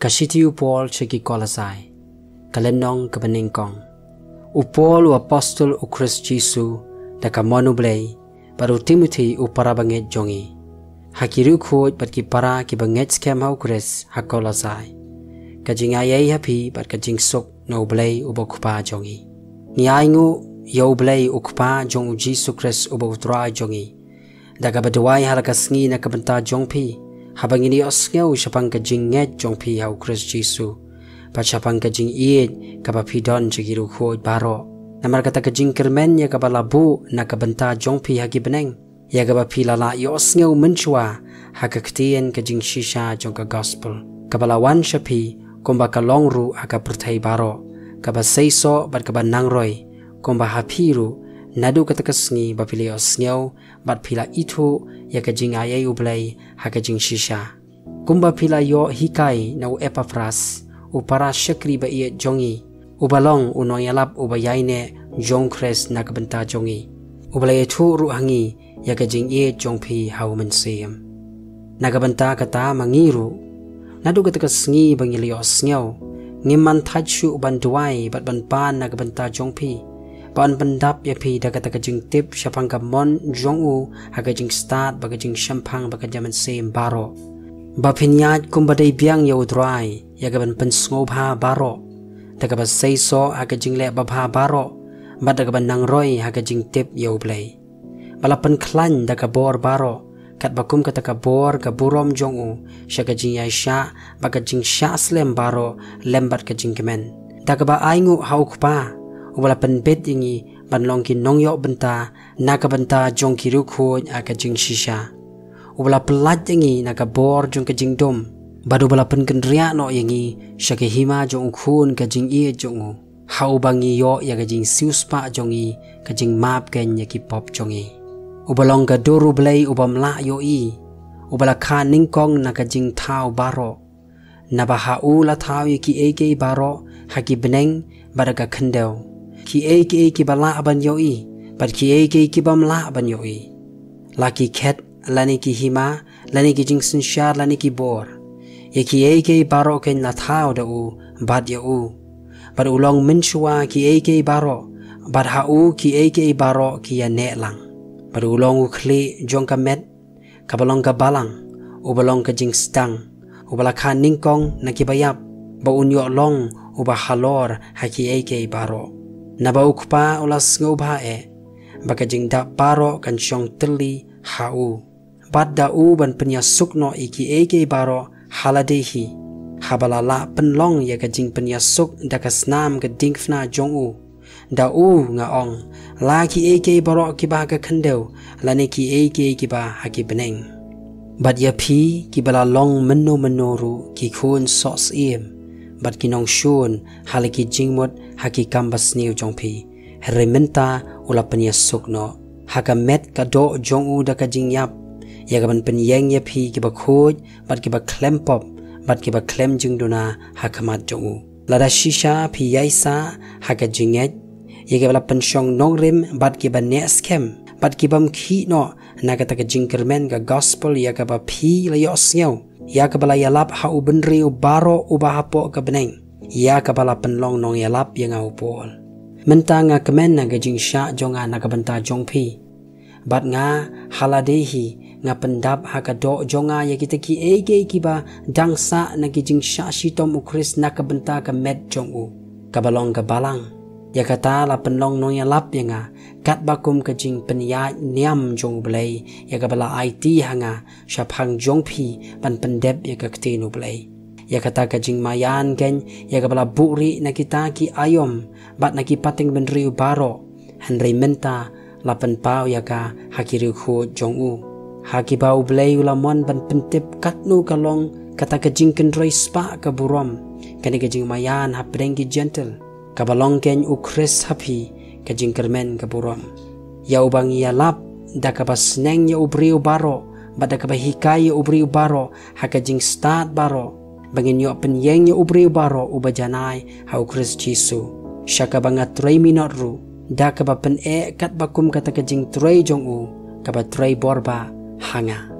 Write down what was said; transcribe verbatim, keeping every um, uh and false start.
Ka shithi u Paul sha ki Kolosai. Ka lynnong kaba nyngkong. U Paul u apostol u Khrist Jisu, da ka mon u Blei, bad u Timothi u para bangeit jong ngi, ha ki riewkhuid bad ki para kiba ngeit skhem ha u Khrist ha Kolosai. Ka jingaiei ha phi bad ka jingsuk na u Blei uba u Kpa jong ngi. Ngi ainguh ïa u Blei u Kpa jong u Jisu Khrist uba u Trai jong ngi, da kaba duwai ha la ka sngi na ka bynta jong phi, haba ngin ïohsngew shaphang ka jingngeit jong phi ha u Khrist Jisu, bad shaphang ka jingïeit kaba phi don sha ki riewkhuid baroh. Namar kata ka jingkyrmen ïa kaba la buh na ka bynta jong phi ha ki bneng, ïa kaba phi la lah ïohsngew mynshuwa ha ka ktien ka jingshisha jong ka gospel, kaba la wan sha phi, kumba ka long ruh ha ka pyrthei baroh, kaba seisoh bad kaba nangroi, kumba ha phi ruh, naduh kata ka sngi ba phi la ïohsngew bad phi la ithuh ïa ka jingaiei u Blei ha ka jingshisha. Kumba phi la ïoh hikai na u Epapras, u para shakri ba ïeit jong ngi, uba long u nongïalap uba ïaineh jong u Khrist na ka bynta jong ngi, uba la ïathuh ruh ha ngi ïa ka jingïeit jong phi ha u Mynsiem. Na ka bynta kata ma ngi ruh, naduh kata ka sngi ba ngi la ïohsngew, ngim man thait shuh ban duwai bad ban pan na ka bynta jong phi, ban pyndap ïa phi da kata ka jingtip shaphang ka mon jong u ha ka jingstad bad ka jingshemphang bad ka jingmynsiem baroh, ba phin ïaid kumba dei biang ïa u Trai, ïa kaban pynsngewbha baroh, da kaba seisoh ha ka jingleh babha baroh, bad da kaba nangroi ha ka jingtip ïa u Blei, ba la pynkhlaiñ da ka bor baroh, katba kum kata ka bor ka burom jong u, sha ka jingïaishah bad ka jingshah slem baroh lem bad ka jingkmen, da kaba ainguh ha u Kpa, uba la pynbit ïa ngi ban long ki nongïoh bynta na ka bynta jong ki riewkhuid ha ka jingshisha, uba la pyllait ïa ngi na ka bor jong ka jingdum, bad uba la pynkynriah noh ïa ngi sha ka hima jong u Khun ka jingïeit jong u, ha uba ngi ïoh ïa ka jingsiewspah jong ngi, ka jingmap keiñ ïa ki pop jong ngi. Uba long ka dur u Blei ubym lah ïohi, uba la kha nyngkong na ka jingthaw baroh, naba ha u la thaw ïa kiei kiei baroh ha ki bneng bad ha ka khyndew, kiei kiei kiba lah ban ïohi bad kiei kiei kibym lah ban ïohi, la ki khet lane ki hima, lane ki jingsynshar lane ki bor. Ïa kiei kiei baroh keiñ la thaw da u, bad ïa u, bad u long mynshuwa kiei kiei baroh, bad ha u kiei kiei baroh ki ïaneh lang. Bad u long u khlieh jong ka met, kaba long ka balang, uba long ka jingsdang, uba la kha nyngkong na kiba ïap, ba un ïoh long uba halor ha kiei kiei baroh. Naba u Kpa u la sngewbha eh ba ka jingdap baroh kan shong tylli ha u, bad da u ban pynïasuk noh ïa kiei kiei baroh ha lade hi, haba la lah pynlong ïa ka jingpynïasuk da ka snam ka diengphna jong u. Da u, nga ong, la kiei kiei baroh kiba ha ka khyndew, lane kiei kiei kiba ha ki bneng. Bad ïa phi kiba la long mynno mynno ruh ki khun sohsyiem bad ki nongshun ha la ki jingmut ha ki kam basniew jong phi, hynrei mynta u la pynïasuk noh ha ka met ka doh jong u da ka jingïap, ïa kaban pynïeng ïa phi kiba khuid bad kiba khlem pop bad kiba khlem jingduna ha khmat jong u. Lada shisha phi ïaisah ha ka jingngeit, ïa kiba la pynshong nongrim bad kiba neh skhem, bad kibym khih noh na kata ka jingkyrmen ka gospel ïa kaba phi la ïohsngew, ïa kaba la ïalap ha u bynriew baroh uba hapoh ka bneng, ïa kaba la pynlong nongïalap ïa nga u Paul. Mynta nga kmen na ka jingshah jong nga na ka bynta jong phi. Bad nga, ha lade hi, nga pyndap ha ka doh jong nga ïa kita kiei kiei kiba dang sah na ki jingshah shitom u Khrist na ka bynta ka met jong u, kaba long ka balang. Ïa kata la pynlong nongïalap ïa nga, katba kum ka jingpynïaid niam jong u Blei, ïa kaba la aiti ha nga shaphang jong phi ban pyndep ïa ka ktien u Blei. Ïa kata ka jingmaïan keiñ, ïa kaba la buhrieh na kita ki aïom bad na ki pateng bynriew baroh, hynrei mynta la pynpaw ïa ka ha ki riewkhuid jong u, ha kiba u Blei u la mon ban pyntip katno ka long kata ka jingkynroi spah ka burom, kane ka jingmaïan hapdeng ki Jentil, kaba long keiñ u Khrist ha phi, ka jingkyrmen ka burom. Ïa uba ngi ïalap da kaba sneng ïa u briew baroh, bad da kaba hikai ïa u briew baroh ha ka jingstad baroh, ba ngin ïoh pynïeng ïa u briew baroh uba janai ha u Khrist Jisu, sha kaba nga trei minot ruh, da kaba pyneh katba kum kata ka jingtrei jong u kaba trei bor ba ha nga.